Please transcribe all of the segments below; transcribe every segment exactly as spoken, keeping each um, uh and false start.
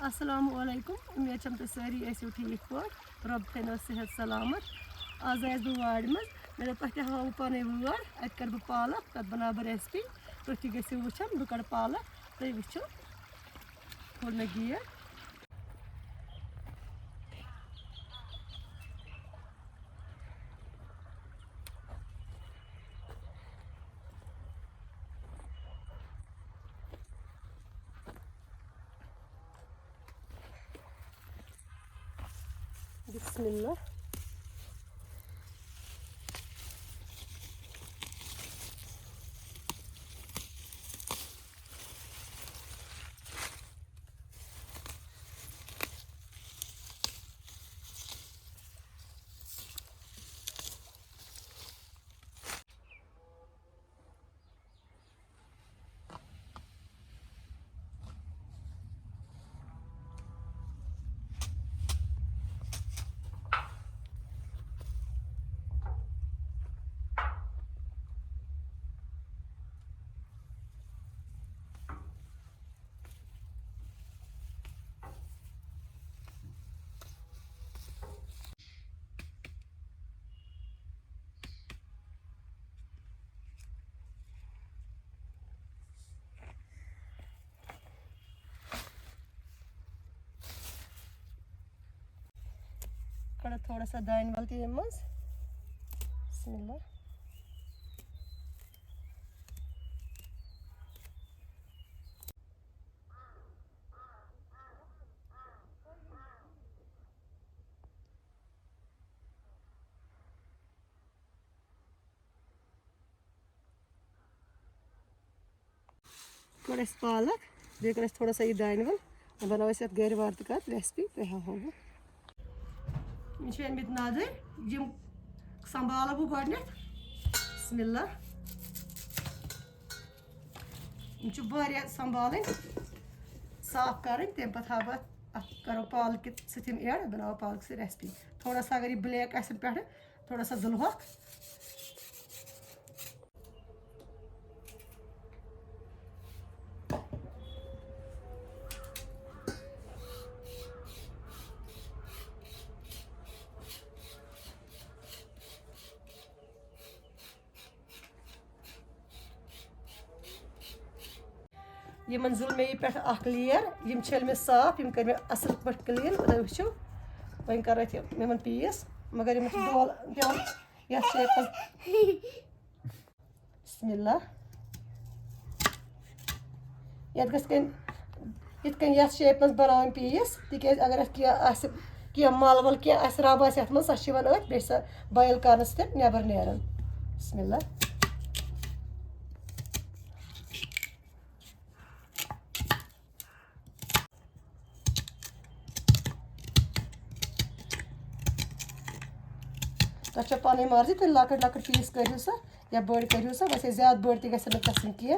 السلام علیکم، اُمید چھم تُہۍ سٲری ٲسِو ٹھیٖک پٲٹھۍ، رۄب تھٲینو صحت سلامت۔ آز آیس بہٕ وارِ منٛز، مےٚ دوٚپ تۄہہِ تہِ ہاوو پانے وٲر، اتہِ کرٕ بہٕ پالک، تتھ بناو بہٕ recipe۔ تُہۍ تہِ گٔژھِو وٕچھن، بہٕ کڑٕ پالک، تُہۍ وٕچھِو۔ کوٚر مےٚ گیٹ۔ بسم اللہ۔ کڑو تھوڑا سا دانہِ ول تہِ ییٚمہِ منٛز۔ بسم اللہ۔ کٔڑ اَسہِ پالک، بیٚیہِ کٔڑ اَسہِ تھوڑا سا یہِ دانہِ وَل، بَناوو أسۍ یَتھ گَرِ وارٕ تہٕ کَتھ recipe، تۄہہِ ہاوہو بہٕ۔ یِم چھِ أنمٕتۍ نَدٕرۍ، یِم سنٛبھالو بہٕ گۄڈٕنٮ۪تھ۔ بسم اللہ۔ یِم چھِ واریاہ سنٛبھالٕنۍ، صاف کَرٕنۍ، تَمہِ پَتہٕ ہاوٕ بہٕ اَتھ، اَتھ کَرو پالکہِ سۭتۍ یِم add، بَناوو پالکہِ سۭتۍ recipe۔ تھوڑا سا اگر یہِ black آسن پٮ۪ٹھٕ، تھوڑا سا زٕلہوکھ۔ یِمن زُل مےٚ یہِ پٮ۪ٹھ اکھ layer، یِم چھٔلۍ مےٚ صاف، یِم کٔرۍ مےٚ اَصٕل پٲٹھۍ clean۔ تُہۍ وٕچھِو، وۄنۍ کَرو أسۍ یِم، یِمن piece، مگر یِمن چھِ ڈول پٮ۪وان یَتھ shape منٛز۔ بسم اللہ۔ یَتھ گژھِ کَنۍ، یِتھ کَنۍ یَتھ shape منٛز بَناوٕنۍ piece، تِکیٛازِ اگر اَتھ کینٛہہ آسہِ، کینٛہہ مَل وَل کینٛہہ آسہِ، رَب آسہِ اَتھ منٛز، سۄ چھِ یِوان أتھۍ، بیٚیہِ چھِ سۄ boil کَرنہٕ سۭتۍ نٮ۪بر نیران۔ بسم اللہ۔ تۄہہِ چھو پَنٕنۍ مرضی، تُہۍ لۄکٕٹۍ لۄکٕٹۍ piece کٔرِو سا یا بٔڑۍ کٔرِو سا، ویسے زیادٕ بٔڑۍ تہِ گژھن نہٕ گژھٕنۍ کینٛہہ۔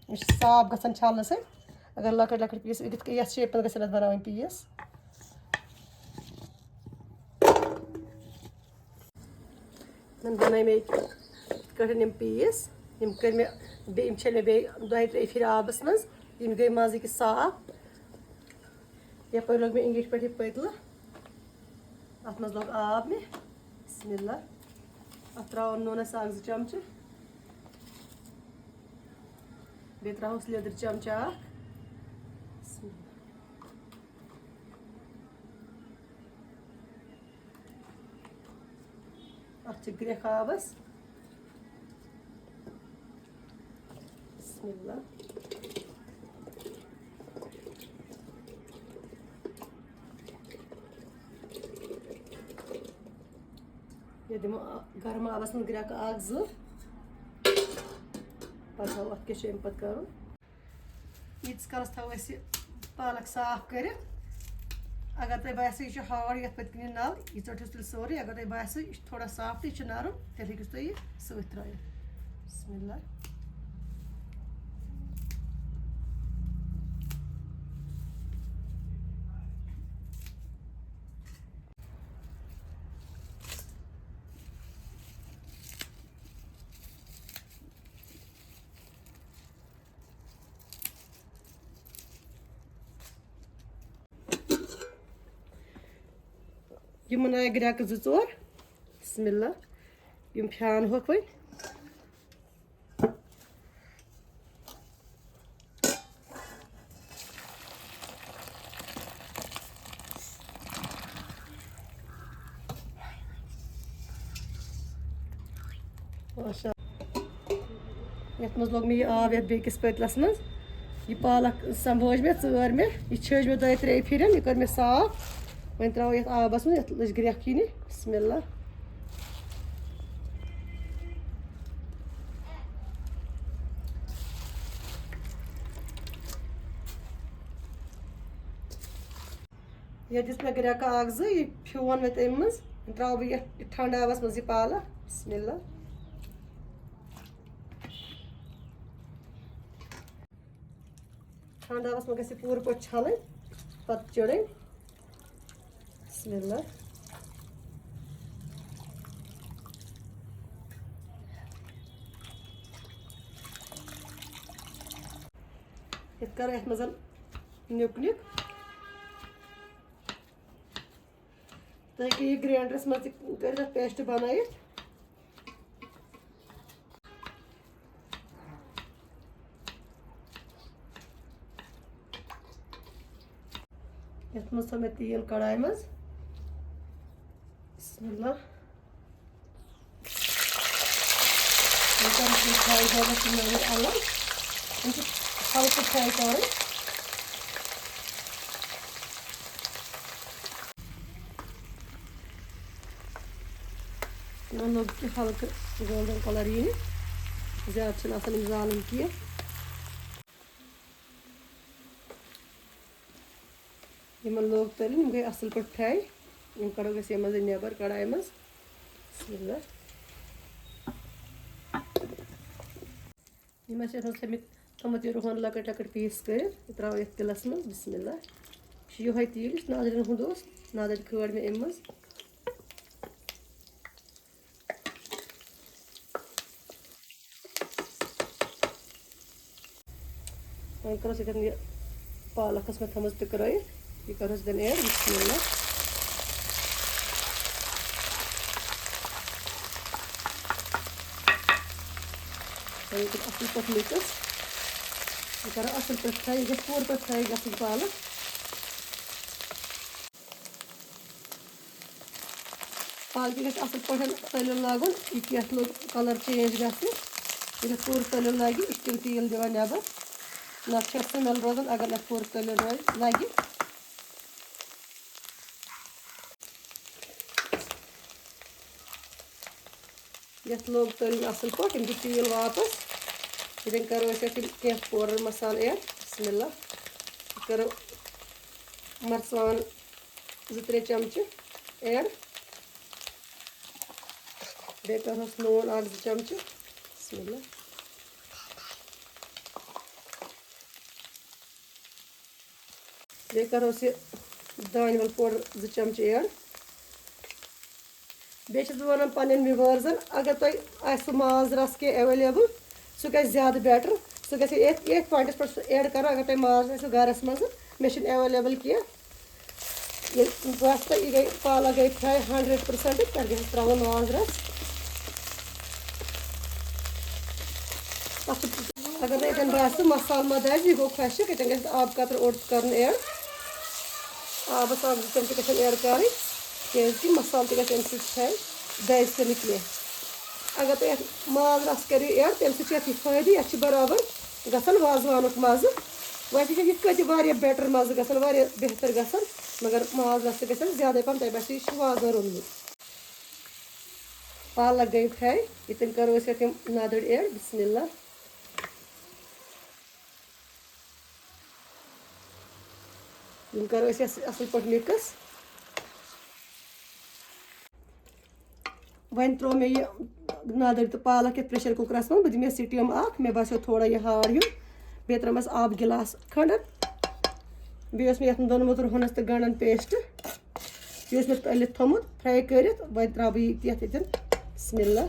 یہِ چھِ صاف گژھان چھَلنہٕ سۭتۍ۔ اگر لۄکٕٹۍ لۄکٕٹۍ piece، یِتھ کٔنۍ یَتھ shape منٛز گژھن اَتھ بَناوٕنۍ piece۔ یِم بَنٲے مےٚ یِتھ کٲٹھۍ یِم piece۔ یِم کٔرۍ مےٚ بیٚیہِ، یِم چھٔلۍ مےٚ بیٚیہِ دۄیہِ ترٛیٚیہِ پھِرِ آبَس منٛز۔ یِم گٔے منٛزٕکۍ صاف۔ یَپٲرۍ لوٚگ مےٚ اِنٛگِج پٮ۪ٹھ یہِ پٔتلہٕ۔ اَتھ منٛز لوٚگ آب مےٚ۔ بسم اللہ۔ اَتھ ترٛاوو نوٗنَس اَکھ زٕ چمچہٕ۔ بیٚیہِ ترٛاوہوس لیٚدٕر چمچہٕ اَکھ۔ بسم اللہ۔ اَتھ چھِ گرٛٮ۪کھ آبَس۔ بسم اللہ۔ یہِ دِمو آ-، گرم آبَس منٛز گرٛٮ۪کہٕ اَکھ زٕ۔ پَتہٕ تھاوو اَتھ کیٛاہ چھُ اَمہِ پَتہٕ کَرُن۔ ییٖتِس کالَس تھاوو أسۍ یہِ پالک صاف کٔرِتھ۔ اگر تۄہہِ باسہِ یہِ چھُ hard، یَتھ پٔتۍ کِنۍ یہِ نَل، یہِ ژٔٹِو تیٚلہِ سورُے۔ اگر تۄہہِ باسہِ یہِ چھُ تھوڑا soft، یہِ چھُ نرم، تیٚلہِ ہیٚکِو تُہۍ یہِ سۭتۍ ترٛٲوِتھ۔ بسم اللہ۔ یِمن آیہِ گرٛٮ۪کہٕ زٕ ژور۔ بسم اللہ۔ یِم پھیٛان ہوکھ وۄنۍ۔ ماشاء اللہ۔ یَتھ منٛز لوگ مےٚ یہِ آب یَتھ بیٚکِس پٔتلَس منٛز۔ یہِ پالک سَمبٲج مےٚ، ژٲر مےٚ۔ یہِ چھٲج مےٚ دۄیہِ ترٛیٚیہِ پھِرِ، یہِ کٔر مےٚ صاف۔ وۄنۍ ترٛاوو یَتھ آبَس منٛز، یَتھ لٔج گرٛٮ۪کھ یِنہِ۔ بسم اللہ۔ یَتھ دِژ مےٚ گرٛٮ۪کہٕ اَکھ زٕ، یہِ پھیوٗن مےٚ تَمہِ منٛز۔ وۄنۍ ترٛاوٕ بہٕ یَتھ ٹھنٛڈٕ آبَس منٛز یہِ پالک۔ بسم اللہ۔ ٹھنٛڈٕ آبَس منٛز گژھِ یہِ پوٗرٕ پٲٹھۍ چھَلٕنۍ، پَتہٕ چِڑٕنۍ۔ بسم اللہ۔ یَتھ کَرو یَتھ منٛز نیُک نیُک۔ تُہۍ ہیٚکِو یہِ گرینڈرَس منٛز تہِ کٔرِتھ، اَتھ پیسٹ بَنٲیِتھ۔ یَتھ منٛز تھوٚو مےٚ تیٖل کڑایہِ منٛز۔ بسم اللہ۔ یِم کَرَکھ یِم fry گۄڈٕنٮ۪تھ یِم مےٚ الگ۔ یِم چھِ ہلکہٕ fry کَرٕنۍ۔ یِمَن لوٚگ تہِ ہلکہٕ golden colour یِنہِ۔ زیادٕ چھِنہٕ آسان یِم زالٕنۍ کینٛہہ۔ یِمَن لوگ تٔلِنۍ، یِم گٔے اَصٕل پٲٹھۍ fry۔ یِم کَڑو أسۍ یِمَن منٛز نٮ۪بَر کڑایہِ منٛز۔ بسم اللہ۔ یِم اَسہِ یَتھ منٛز تھٲومٕتۍ، تھوٚمُت یہِ رُہَن لۄکٕٹۍ لۄکٕٹۍ piece کٔرِتھ، یہِ ترٛاوو یَتھ تِلَس منٛز۔ بسم اللہ۔ یہِ چھُ یِہوٚے تیٖل یُس نادرٮ۪ن ہُنٛد اوس، نادٕرۍ کھٲڑ مےٚ اَمہِ منٛز۔ وۄنۍ کَرو أسۍ ییٚتٮ۪ن یہِ پالک ٲس مےٚ تھٲومٕژ تِکرٲیِتھ، یہِ کَرو أسۍ ییٚتٮ۪ن add۔ بسم اللہ۔ وۄنۍ یہِ کَرو اَصٕل پٲٹھۍ mix۔ یہِ کَرو اَصٕل پٲٹھۍ fry، یہِ گژھِ پوٗرٕ پٲٹھۍ fry گژھٕنۍ پالک۔ پالکہِ گژھِ اَصٕل پٲٹھۍ تٔلیُن لاگُن، یہِ کہِ یَتھ لوٚگ colour change گژھِ۔ ییٚلہِ اَتھ پوٗرٕ تٔلیُن لَگہِ، یہِ چھِ تیٚلہِ تیٖل دِوان نٮ۪بَر، نَتہٕ چھِ اَتھ smell روزان اگر نہٕ اَتھ پوٗرٕ تٔلیُن روزِ، لَگہِ۔ یَتھ لوٚگ تٔلیُن اَصٕل پٲٹھۍ، یِم چھِ تیٖل واپَس۔ ییٚتٮ۪ن کَرو أسۍ اَتھ یِم کینٛہہ پوڈر مصالہٕ add۔ بسم اللہ۔ یہِ کَرو مرژٕوانٛگن زٕ ترٛےٚ چمچہٕ add۔ بیٚیہِ کَرہوس نوٗن اَکھ زٕ چمچہٕ۔ بسم اللہ۔ بیٚیہِ کَرہوس یہِ دانہِ وَل پوڈر زٕ چمچہٕ add۔ بیٚیہِ چھَس بہٕ وَنان پنٛنٮ۪ن viewers-ن، اگر تۄہہِ آسِوٕ ماز رَس کینٛہہ available، سُہ گژھِ زیادٕ better۔ سُہ گژھِ ییٚتھۍ، ییٚتھۍ point-س پٮ۪ٹھ سُہ add کَرُن، اگر تۄہہِ ماز آسِوٕ گَرَس منٛز، مےٚ چھُنہٕ available کینٛہہ۔ ییٚلہِ بَس تہٕ یہِ گٔے، پالک گٔے fry hundred percent، پٮ۪ٹھ گژھِ ترٛاوُن ماز رَس۔ تَتھ چھُ، اگر نہٕ ییٚتٮ۪ن باسہِ مصالہٕ ما دَزِ، یہِ گوٚو خۄشِک، ییٚتٮ۪ن گژھِ آبہٕ قطرٕ اوٚڑ کَرُن add۔ آبَس اَکھ زٕ چمچہٕ گژھن add کَرٕنۍ، کیٛازِکہِ مصالہٕ تہِ گژھِ اَمہِ سۭتۍ fry، دَزِ تہِ نہٕ کینٛہہ۔ اگر تُہۍ یَتھ ماز رَس کٔرِو add، تَمہِ سۭتۍ چھُ اَتھ یہِ فٲیدٕ، یَتھ چھُ برابر گژھان وازوانُک مَزٕ۔ ویسے چھِ یِتھ کٲٹھۍ تہِ واریاہ better مَزٕ گژھان، واریاہ بہتر گژھان، مگر ماز رَس تہِ گژھِ اَتھ زیادَے پَہَم، تۄہہِ باسہِ یہِ چھُ وازوان روٚنمُت۔ پالک گٔے fry، ییٚتٮ۪ن کَرو أسۍ اَتھ یِم نَدٕرۍ add۔ بسم اللہ۔ یِم کَرو أسۍ اَص-، اَصٕل پٲٹھۍ mix۔ وۄنۍ ترٛوو مےٚ یہِ نَدٕرۍ تہٕ پالک یَتھ pressure cooker-س منٛز۔ بہٕ دِمہٕ یَتھ steam اَکھ، مےٚ باسیو تھوڑا یہِ hard ہیوٗ۔ بیٚیہِ ترٛٲومَس آبہٕ گِلاس کھنٛڈ۔ بیٚیہِ اوس مےٚ یَتھ منٛز دوٚنمُت رُہنَس تہٕ گنٛڈَن paste۔ یہِ اوس مےٚ تٔلِتھ تھوٚمُت، fry کٔرِتھ۔ وۄنۍ ترٛاوٕ بہٕ یہِ تہِ یَتھ ییٚتٮ۪ن۔ بسم اللہ۔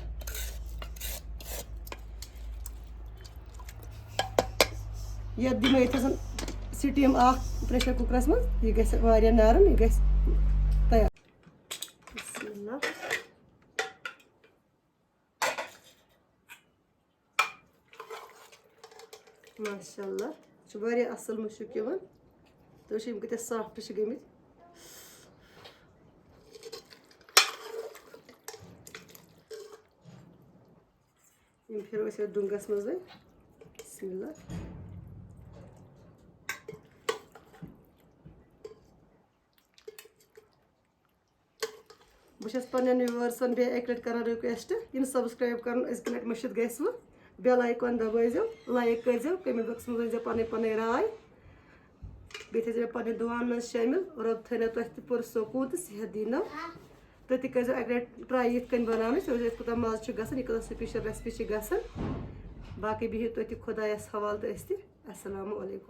یَتھ دِمو ییٚتہِ آسان steam اَکھ pressure cooker-س منٛز، یہِ گژھِ واریاہ نرم، یہِ گژھِ تیار۔ ماشاء اللہ، چھُ واریاہ اَصٕل مُشُک یِوان۔ تُہۍ وٕچھِو، یِم کۭتیٛاہ soft چھِ گٔمٕتۍ۔ یِم پھِرو أسۍ یَتھ ڈُنٛگَس منٛز وۄنۍ۔ بسم اللہ۔ بہٕ چھَس پنٛنٮ۪ن viewersن بیٚیہِ اَکہِ لَٹہِ کَران request، یِم subscribe کَرُن أزکہِ لَٹہِ مٔشِتھ گژھِ وٕ، bell icon دَبٲیزیو، like کٔرۍزیو، comment boxس منٛز ؤنۍزیو پَنٕنۍ پَنٕنۍ راے۔ بیٚیہِ تھٲیزیو مےٚ پنٛنٮ۪ن دُعاہَن منٛز شٲمِل۔ رۄب تھٲینو تۄہہِ تہِ پُر سکوٗن تہٕ صحت دیٖنو۔ تُہۍ تہِ کٔرۍزیو اَکہِ لَٹہِ try یِتھ کٔنۍ بَناونٕچ، تُہۍ وٕچھِو اَسہِ کوٗتاہ مَزٕ چھُ گژھان، یہِ کۭژاہ special recipe چھِ گژھان۔ باقٕے بِہِو تُہۍ تہِ خۄدایَس حوالہٕ تہٕ أسۍ تہِ۔ السلام علیکم۔